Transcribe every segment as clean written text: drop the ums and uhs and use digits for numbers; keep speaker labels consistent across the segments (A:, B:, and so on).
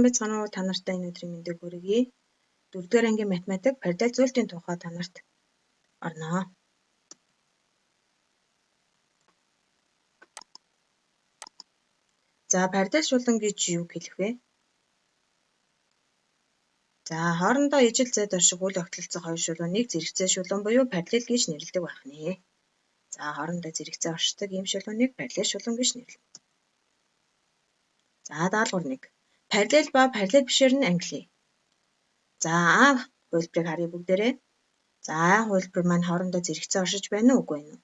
A: Сайн байцгаана уу? Та нартай энэ өдрийн мэндийг хүргэе. Дөрөвдүгээр ангийн математик параллел зөөлтийн тухай та нарт орно. За, параллел шулуун гэж юу хэлэх вэ? За, хоорондоо ижил зайд орших үйл огтлолцох хоёр шулууныг зэрэгцээ шулуун буюу параллел гэж нэрлэдэг байх нэ. За, хоорондоо зэрэгцээ оршдог ийм шулууныг параллел шулуун гэж нэрлэнэ. За, даалгавар 1. Параллел ба параллел бишээр нь ангилъя. За, А хувилбарыг харъя бүгдээрээ. За, А хувилбар маань хоорондоо зэрэгцээ оршиж байна уу, үгүй юу?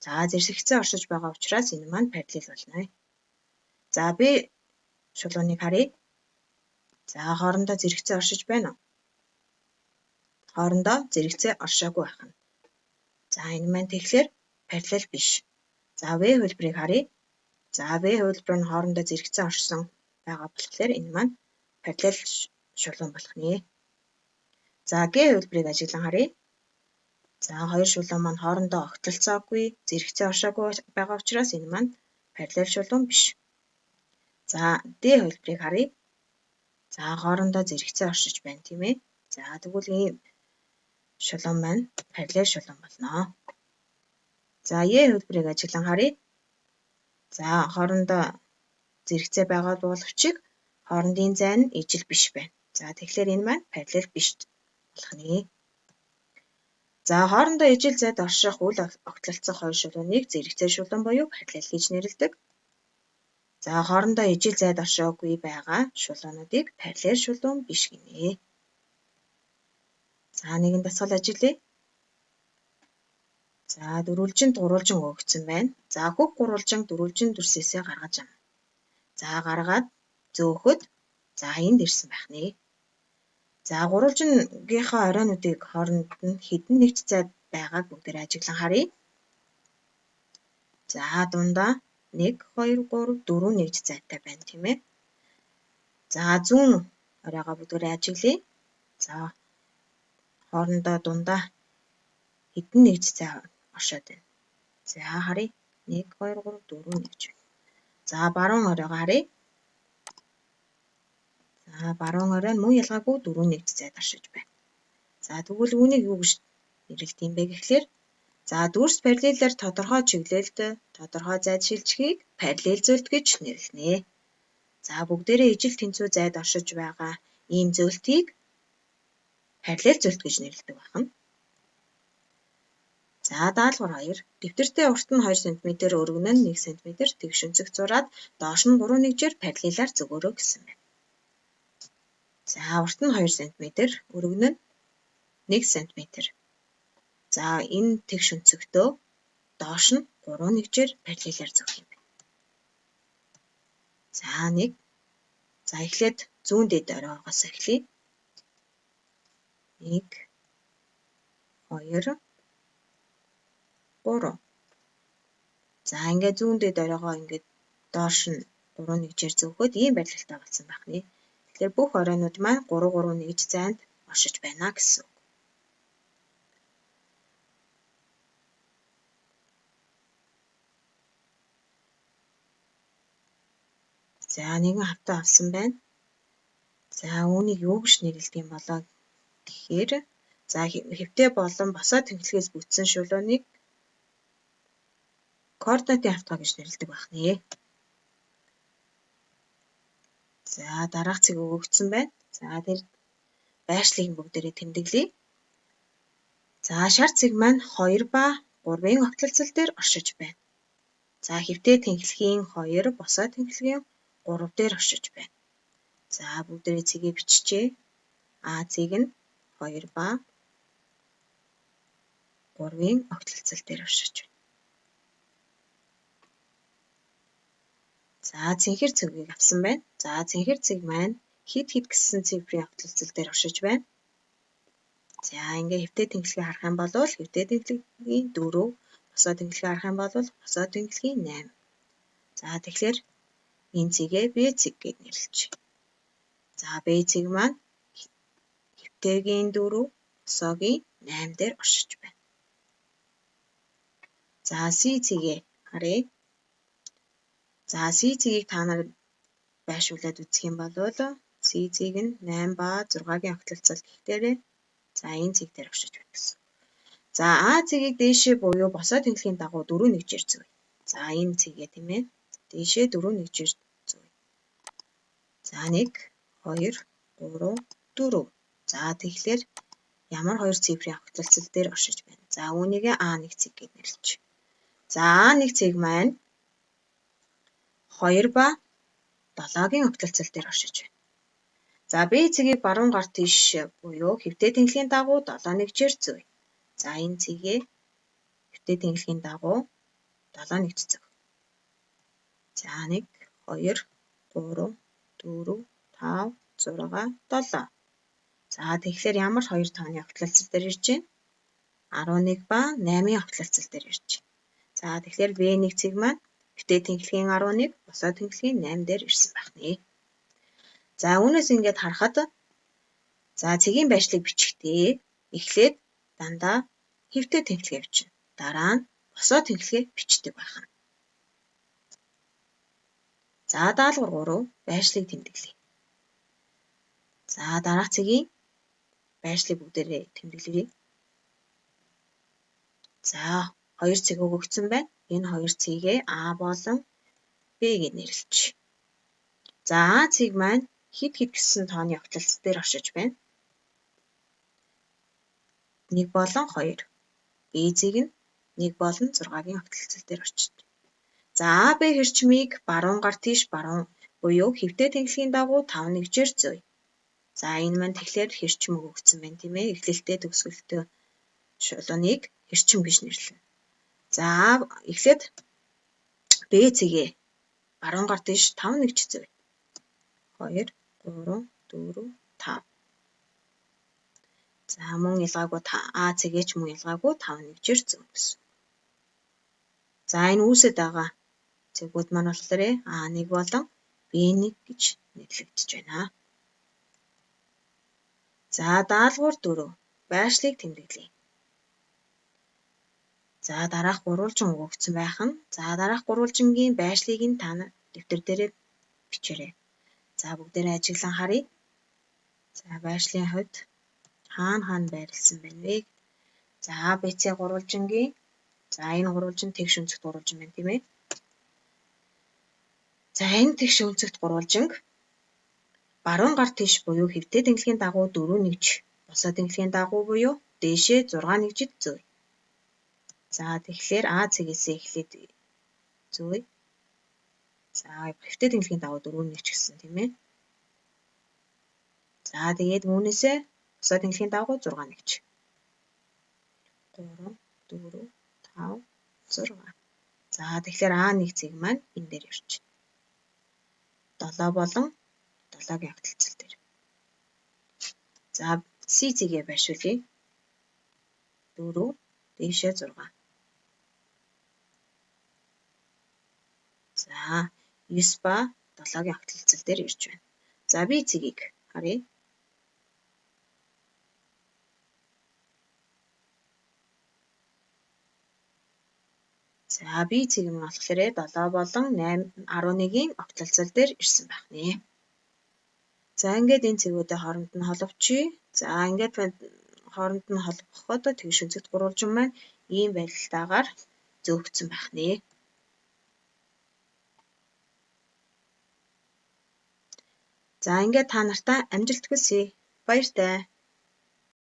A: За, зэрэгцээ оршиж байгаа учраас энэ маань параллел болно. За, Б шулууныг харъя. За, хоорондоо зэрэгцээ оршиж байна уу? Хоорондоо зэрэгцээ оршоогүй байх нь. За, энэ маань тэгэхээр параллел биш. За, В хувилбарыг харъя. За, В хувилбар нь хоорондоо зэрэгцээ оршсон байгаа болохоор энэ маань параллел шулуун болох нэ. За, Г хувилбарыг ажиглан харъя. За, хоёр шулуун маань хоорондоо огтлолцоогүй, зэрэгцээ оршоогүй байгаа учраас энэ маань параллел шулуун биш. За, Д хувилбарыг харъя. За, хоорондоо зэрэгцээ оршиж байна, тийм ээ. За, тэгвэл ийм шулуун маань параллел шулуун болно. За, Е хувилбарыг ажиглан харъя. За, хоорондоо зэрэгцээ байгаа боловч хоорондын зай нь ижил биш байна. За, тэгэхээр энэ маань параллел биш болох нэ. За, хоорондоо ижил зайд орших үл огтлолцох хоёр шулууныг зэрэгцээ шулуун буюу параллел гэж нэрлэдэг. За, хоорондоо ижил зайд оршоогүй байгаа шулуунуудыг параллел шулуун биш гинэ. За, нэгэн дасгал ажиглая. За, дөрвөлжинд гурвалжин өгөгдсөн байна. За, хөх гурвалжин дөрвөлжин дүрсээсээ гаргаж авна. За, гаргаад зөөхөд за энд ирсэн байх нэ. За, гурвалжингийнхаа оройнуудыг хооронд нь хэдэн нэгж зай байгааг бүгдээр ажиглан харъя. За, дундаа 1 2 3 4 нэгж зайтай байна, тийм ээ. За, зүүн оройгоо бүгдээр ажиглая. За, хоорондоо дундаа хэдэн нэгж зай оршоод байна. За, харъя. 1 2 3 4 нэгж. За, баруун оройгоо харъя. За, баруун орой нь мөн ялгаагүй 4 нэгж зайд оршиж байна. За, тэгвэл үүнийг юу гэж нэрлэдэг юм бэ гэхлээр, за, дүрс параллелээр тодорхой чиглэлд тодорхой зайд шилжихийг параллел зөөлт гэж нэрлэнэ. За, бүгдээрээ ижил тэнцүү зайд оршиж байгаа ийм зөөлтийг параллел зөөлт гэж нэрлэдэг байна. За, даалгавар 2. Дэвтэртээ урт нь 2 см, өргөн нь 1 см тэгш өнцөг зураад доош нь 3 нэгжээр параллелаар зөгөөрэй гэсэн байна. За, урт нь 2 см, өргөн нь 1 см. За, энэ тэгш өнцөгтөө доош нь 3 нэгжээр параллелаар зөгөх юм байна. За, 1. За, эхлээд зүүн дэд оройгоос эхлэе. 1 2 3. За, ингээд зүүн дэд оройгоо ингээд доош нь 3 нэгжээр зөөхөд ийм барилгатай болсон байх нэ. Тэгэхээр бүх оройнууд маань 3 3 нэгж зайд оршиж байна гэсэн үг. За, нэгэн хавтаа авсан байна. За, үүнийг юу гэж нэрлэдэг юм болоо гэхээр, за, хэвтээ болон босоо тэнхлэгээс бүтсэн шулууныг координатын хавтгаа гэж нэрлэдэг байх нэ. За, дараах цэг өгөгдсөн байна. За, тэр байршлыг бүгдээрээ тэмдэглэе. За, шар цэг маань 2 ба 3-ын огтлолцол дээр оршиж байна. За, хэвтээ тэнхлэгийн 2, босоо тэнхлэгийн 3 дээр оршиж байна. За, бүгдээрээ цэгээ биччихье. А цэг нь 2 ба 3-ын огтлолцол дээр оршиж байна. За, цэнхэр цэгийг авсан байна. За, цэнхэр цэг маань хэд хэд гэсэн цифрийн огтлолцол дээр оршиж байна. За, ингээ хэвтээ тэнхлэгийг харах юм бол хэвтээ тэнхлэгийн 4, босоо тэнхлэгийг харах юм бол босоо тэнхлэгийн 8. За, тэгэхээр энэ цэгээ Б цэг гэд нэрлэж. За, Б цэг маань хэвтээгийн 4, босоогийн 8 дээр оршиж байна. За, С цэгээ харъя. За, С цэгийг та нар Байршуулад үзэх юм бол C цэг нь 8 ба 6-гийн огтлцол гэхтээрээ за энэ цэг дээр оршиж байна гэсэн. За А цэгийг дээшээ буюу босоо тэнхлэгийн дагуу 4 нэгжээр зөөе. За энэ цэгээ тийм ээ. Дээшээ 4 нэгжээр зөөе. За 1 2 3 4. За тэгэхээр ямар хоёр цифрийн огтлцол дээр оршиж байна. За үүнийг А1 цэг гэж нэрлэж. За А1 цэг маань 2 ба 7-гийн огтлцол дээр оршиж байна. За Б цэгийг баруун гар тийш буюу хэвтэй тэнхлэгийн дагуу 7 нэгжээр зөөе. За энэ цэгээ хэвтэй тэнхлэгийн дагуу 7 нэгж зөв. За 1 2 3 4 5 6 7. За тэгэхээр ямар хоёр тооны огтлцол дээр ирж байна? 11 ба 8-ын огтлцол дээр ирж байна. За тэгэхээр B1 цэг маань хэвтэй тэнхлэгийн 11, босоо тэнхлэгийн 8 дээр ирсэн байх нэ. За үүнээс ингээд харахад за цэгийн байршлыг бичихдээ эхлээд дандаа хэвтэй тэнхлэгээ бичнэ. Дараа нь босоо тэнхлэгээ бичдэг байх нь. За даалгавар 3 байршлыг тэмдэглэе. За дараах цэгийн байршлыг бүгдээрээ тэмдэглэе. За хоёр цэг өгөгдсөн байна. Энэ хоёр цэгээ А болон Б гэж нэрлэж. За А цэг маань хэд хэд гэсэн тооны огтлолц дээр оршиж байна. 1 болон 2. Б цэг нь 1 болон 6-гийн огтлолцол дээр орчиж. За А Б хэрчмийг баруун гар тийш баруун буюу хэвтэй тэнхлэгийн дагуу 5 нэгжээр зөөе. За энэ маань тэгэхээр хэрчим өгөгдсөн байна тийм ээ. Эхлэлтэй төгсгөлтэй шулууныг хэрчим гэж нэрлэнэ. За эхлээд Б цэгээ баруун гар тийш 5 нэгж зөөе. 2 3 4 5. За мөн ялгаагүй А цэгээ ч мөн ялгаагүй 5 нэгжээр зөөнө гэсэн. За энэ үүсэт байгаа цэгүүд маань болохоор А1 болон Б1 гэж нэрлэгдэж байна. За даалгавар 4 байршлыг тэмдэглэе. За дараах гурвалжин өгөгдсөн байх нь. За дараах гурвалжингийн байршлыг нь та дэвтэр дээрээ бичээрэй. За бүгдээрээ ажиглан харъя. За байршлын хувьд хаана хаана байрлсан байна вэ? За АБЦ гурвалжингийн за энэ гурвалжин тэгш өнцөгт гурвалжин байна тийм ээ. За энэ тэгш өнцөгт гурвалжинг баруун гар тийш буюу хэвтэй тэнхлэгийн дагуу 4 нэгж, босоо тэнхлэгийн дагуу буюу дээшээ 6 нэгжид зөөе. За тэгэхээр А цэгээсээ эхлээд зөөе. За хэвтэй тэнхлэгийн дагуу 4 нэгж гэсэн тийм ээ. За тэгээд үүнээсээ босоо тэнхлэгийн дагуу 6 нэгж. 3 4 5 6. За тэгэхээр А1 цэг маань энэ дээр ирж байна. 7 болон 7-гийн огтлцол дээр. За С цэгээ байршуулъя. 4 дээшээ 6. За 9 ба 7-гийн огтлцол дээр ирж байна. За Б цэгийг харъя. За Б цэг нь болохоор 7 болон 8 11-ийн огтлцол дээр ирсэн байх нэ. За ингээд энэ цэгүүдээ хооронд нь холбочихъя. За ингээд хооронд нь холбоход тэгш өнцөгт гурвалжин маань ийм байдалтайгаар зөөгдсөн байх нэ. За ингээд та нартай амжилт хүсье. Баяртай.